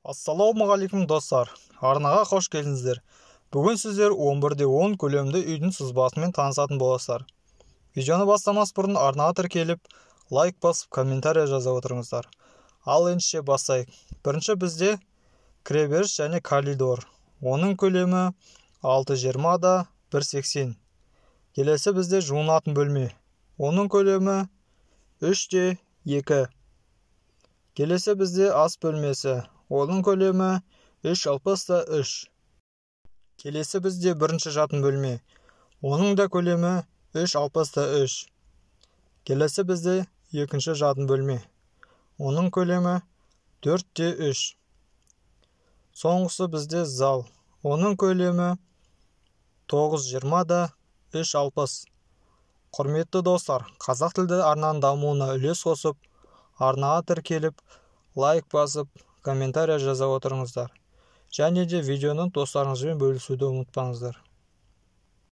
Ассалаумағалейкум, достар! Арнаға қош келдіңіздер. Бүгін сіздер 11-де 10 көлемді үйдің сызбасымен танысатын боласыздар. Видеоны бастамас бұрын арнаға тіркеліп, лайк басып, комментарий жаза отырыңыздар. Ал ендеше бастайық. Бірінші бізде кіреберіс және коридор. Оның көлемі 6,20 да 1,80. Келесі бізде жуынатын бөлме. Оның көлемі 3 де 2. Келесі бізде ас бөлмесі. Оның көлемі 3,60 та 3. Келесі бізде бірінші жатын бөлме. Оның да көлемі 3,60 та 3. Келесі бізде екінші жатын бөлме. Оның көлемі 4 те 3. Соңғысы бізде зал. Оның көлемі 9,20 да 3,60. Құрметті достар, қазақ тілді арнаның дамуына үлес қосып, арнаға тіркеліп, лайк басып, комментарий жаза отырыңыздар. Және де видеоны достарыңызбен бөлісуді ұмытпаңыздар.